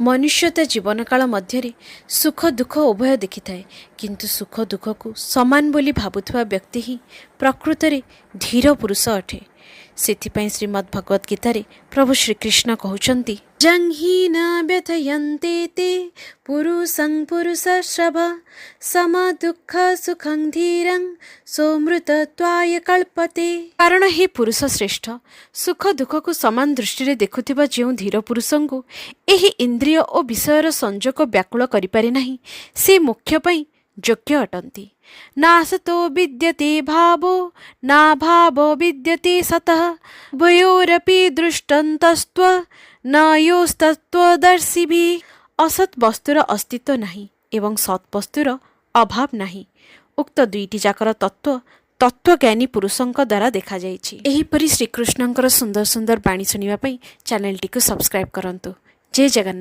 ମନୁଷ୍ୟ ତା ଜୀବନକାଳ ମଧ୍ୟରେ ସୁଖ ଦୁଃଖ ଉଭୟ ଦେଖିଥାଏ, କିନ୍ତୁ ସୁଖ ଦୁଃଖକୁ ସମାନ ବୋଲି ଭାବୁଥିବା ବ୍ୟକ୍ତି ହିଁ ପ୍ରକୃତରେ ଧୀର ପୁରୁଷ ଅଟେ। ସେଥିପାଇଁ ଶ୍ରୀମଦ୍ ଭଗବତ ଗୀତାରେ ପ୍ରଭୁ ଶ୍ରୀକୃଷ୍ଣ କହୁଛନ୍ତି, ଯଂ ହି ନ ବ୍ୟଥୟନ୍ତେ ତେ ପୁରୁଷଂ ପୁରୁଷର୍ଷଭ ସମ ଦୁଃଖ ସୁଖଂ ଧୀରଂ ସୋମୃତତ୍ୱାୟ କଳ୍ପତେ। କାରଣ ହେ ପୁରୁଷ ଶ୍ରେଷ୍ଠ, ସୁଖ ଦୁଃଖକୁ ସମାନ ଦୃଷ୍ଟିରେ ଦେଖୁଥିବା ଯେଉଁ ଧୀର ପୁରୁଷଙ୍କୁ ଏହି ଇନ୍ଦ୍ରିୟ ଓ ବିଷୟର ସଂଯୋଗ ବ୍ୟାକୁଳ କରିପାରେ ନାହିଁ, ସେ ମୋକ୍ଷ ପାଇଁ ଯୋଗ୍ୟ ଅଟନ୍ତି। ନାସତୋ ବିଦ୍ୟତେ ଭାବୋ ନାଭାବୋ ବିଦ୍ୟତେ ସତଃ, ଉଭୟୋରପି ଦୃଷ୍ଟନ୍ତସ୍ତ୍ୱ ନ ୟୋସ୍ତତ୍ତ୍ୱଦର୍ଶିଭିଃ। ଅସତ୍ ବସ୍ତୁର ଅସ୍ତିତ୍ୱ ନାହିଁ ଏବଂ ସତ୍ ବସ୍ତୁର ଅଭାବ ନାହିଁ। ଉକ୍ତ ଦୁଇଟି ଯାକର ତତ୍ତ୍ୱ ତତ୍ତ୍ୱଜ୍ଞାନୀ ପୁରୁଷଙ୍କ ଦ୍ୱାରା ଦେଖାଯାଇଛି। ଏହିପରି ଶ୍ରୀକୃଷ୍ଣଙ୍କର ସୁନ୍ଦର ସୁନ୍ଦର ବାଣୀ ଶୁଣିବା ପାଇଁ ଚ୍ୟାନେଲଟିକୁ ସବସ୍କ୍ରାଇବ୍ କରନ୍ତୁ। ଜୟ ଜଗନ୍ନାଥ।